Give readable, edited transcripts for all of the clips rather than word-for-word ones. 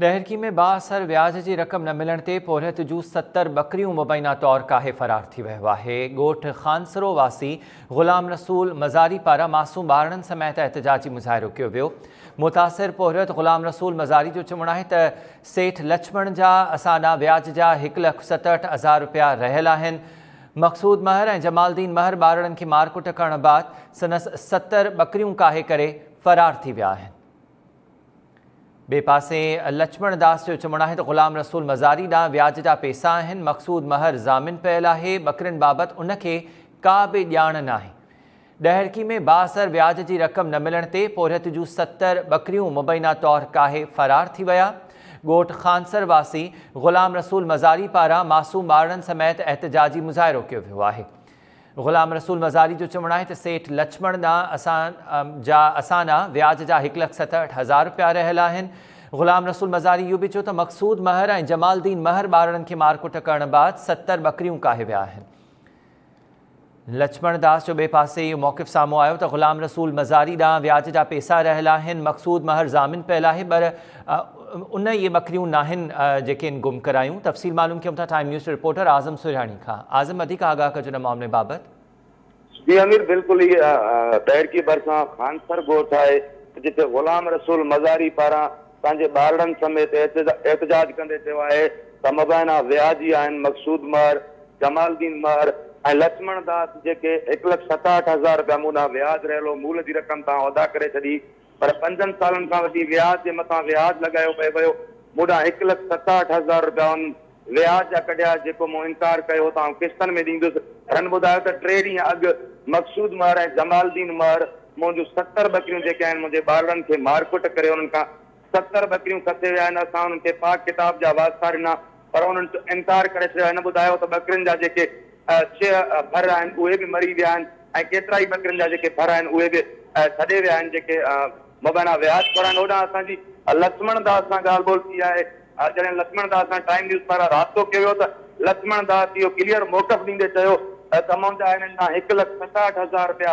ڏهرڪي ۾ بااثر وياج جي رقم نه ملڻ تي پورهيت جون 70 ٻڪريون مبينا طور ڪاهي فرار ٿي ويو آهي. ڳوٺ خانسرو واسي غلام رسول مزاري پاران معصوم ٻارڙن سميت احتجاجي مظاهرو ڪيو ويو. متاثر پورهيت غلام رسول مزاري جو چوڻ آهي ته سيٺ لڇمڻ جا اسان ڏانهن وياج جا هڪ لک 67 هزار رپيا رهيل آهن. مقصود مهر ۽ جمال الدين مهر ٻارڙن کي مارڪٽ ڪرڻ بعد سندس 70 ٻڪريون ڪاهي ڪري فرار ٿي ويا آهن. ٻئي پاسي لڇمڻ داس جو چوڻ آهي ته غلام رسول مزاري ڏانهن وياج جا پيسا آهن، مقصود مهر ضامن پيل آهي، ٻڪرين بابت ان کي ڪا به ڄاڻ ناهي. ڏهرڪي ۾ بااثر وياج جي رقم نه ملڻ تي پورهيت جون 70 ٻڪريون مبينا طور ڪاهي فرار ٿي ويا. ڳوٺ خانسر واسي غلام رسول مزاري پاران معصوم ٻارڙن سميت احتجاجي مظاهرو ڪيو ويو آهي. غلام رسول مزاري جو چوڻ آهي ته سيٺ لڇمڻ ڏانهن اسان جا اسان ڏانهن وياج جا هڪ لک 67 هزار رپيا رهيل آهن. غلام رسول مزاري اهو به چيو ته مقصود مهر ۽ جمال الدين مهر ٻارڙن کي مارڪٽ ڪرڻ بعد 70 ٻڪريون ڪاهي ويا آهن. لڇمڻ داس جو ٻئي پاسي اهو موقف سامهون آيو ته غلام رسول مزاري ڏانهن وياج جا پيسا رهيل آهن، مقصود مهر ضامن پيل آهي پر ان اهي ٻڪريون ناهن جيڪي هن گم ڪرايون. تفصيل معلوم ڪيون ٿا ٽائيم نيوز رپورٽر اعظم سرهياڻي کان. اعظم وڌيڪ آگاهه ڪجو ان معاملي بابت. جي امير بلڪل هي ڏهرڪي ڀرسان خانسر ڳوٺ آهي جتي غلام رسول مزاري پاران پنهنجي ٻارڙن سميت احتجاج ڪندي چيو آهي ته مبينا وياجي آهن مقصود مهر، جمال الدين مهر ۽ لڇمڻ داس جيڪي هڪ لک 67 هزار رپيا مون ڏانهن وياج رهيل هو مول جي رقم تان ادا ڪري ڇڏي پر پنجن سالن کان وٺي وياج جي مٿان وياج لڳايو پئي ويو. مون ڏانهن هڪ لک 67 هزار رپيا ان وياج جا ڪڍيا، جيڪو مون انڪار ڪيو ته آئون قسطن ۾ ڏيندس. هنن ٻڌايو ته ٽي ڏينهن اڳ مقصود مهر ۽ جمال الدين مهر منهنجون 70 ٻڪريون جيڪي آهن منهنجي ٻارڙن کي مارڪٽ ڪري انهن کان 70 ٻڪريون کسي ويا آهن. اسان انهن کي پاڪ ڪتاب جا واسطا ڏنا پر انهن انڪار ڪري ڇڏيو. هن ٻڌايو ته ٻڪرين جا جيڪي ڇهه ڦر آهن اهي به مري ويا آهن ۽ ڪيترائي ٻڪرين جا جيڪي ڦر آهن اهي به ڇڏي ويا آهن جيڪي مبينا وياج خور آهن. هوڏانهن اسان جي لڇمڻ داس سان ڳالهه ٻولهه ٿي آهي. جڏهن لڇمڻ داس سان ٽائيم نيوز پاران رابطو ڪيو ويو ته لڇمڻ داس اهو ڪليئر موقف ڏيندي چيو ته منهنجا هنن ڏانهن هڪ لک 67 هزار رپيا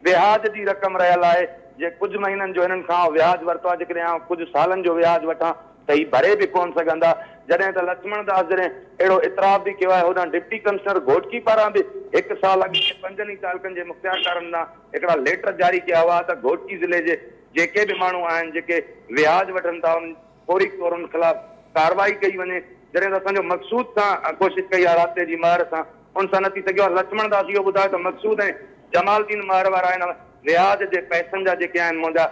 وياج جي رقم رهيل آهي، جي ڪجهه مهينن جو هنن کان آئون وياج ورتو آهي، جيڪڏهن آئون ڪجهه سالن جو وياج وٺان ته هي ڀري به ڪونه سگهندا. جڏهن ته لڇمڻ داس جڏهن اهڙو اعتراف به ڪيو آهي، هوڏانهن ڊپٽي ڪمشنر گهوٽڪي پاران به هڪ سال اڳ ۾ پنجن ئي تعلقن جي مختيارڪارن ڏانهن هڪڙا ليٽر جاري ڪيا هئا ته گهوٽڪي ضلعي جي جيڪي به ماڻهو آهن جيڪي وياج وٺن ٿا انهن فوري طور ان خلاف ڪارروائي ڪئي وڃي. جڏهن ته اسان جو مقصود سان ڪوشش ڪئي آهي رابطي جي مهر سان ان سان نه ٿي سگهيو آهي. لڇمڻ داس اهو ٻڌايو ته مقصود ۽ جمال الدين مهر وارا ان وياج جي پئسن جا جيڪي آهن منهنجا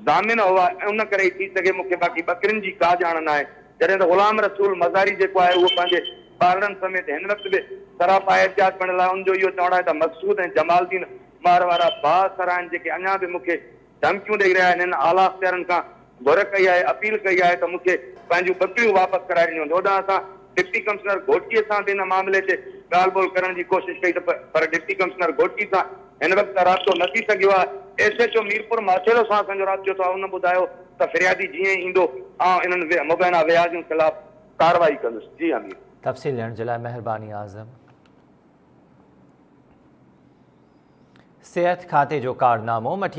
ضامن هئا ان ڪري ئي ٿي سگهي مون کي باقي ٻڪرين جي ڪا ڄاڻ ناهي. جڏهن ته غلام رسول مزاري جيڪو آهي اهو پنهنجي ٻارڙن سميت هن وقت به سراپا احتجاج بڻيل آهي ان جو اهو چوڻ آهي ته مقصود ۽ جمال الدين مهر وارا بااثر آهن جيڪي اڃا به مون کي ڌمڪيون ڏئي رهيا آهن، هن اعليٰ اختيارن کان گهر ڪئي آهي، اپيل ڪئي آهي ته مون کي پنهنجون ٻڪريون واپس ڪرائي ڏنيون وڃن. هوڏانهن اسان ڊپٽي ڪمشنر گهوٽڪي سان به ان معاملي تي ڳالهه ٻولهه ڪرڻ جي ڪوشش ڪئي ته پر ڊپٽي ڪمشنر گهوٽڪي سان هن وقت ته رابطو نه ٿي سگهيو آهي. S H O Mirpur Mathelo سان اسان جو رابطو ٿيو آهي، ان ٻڌايو ته فريادي جيئن ئي ايندو آئون انهن مبينا وياجين خلاف ڪارروائي ڪندس. جي امير. تفصيل ڏيڻ جي لاء مهرباني اعظم. صحت کاتي جو ڪارنامو، مٺيا.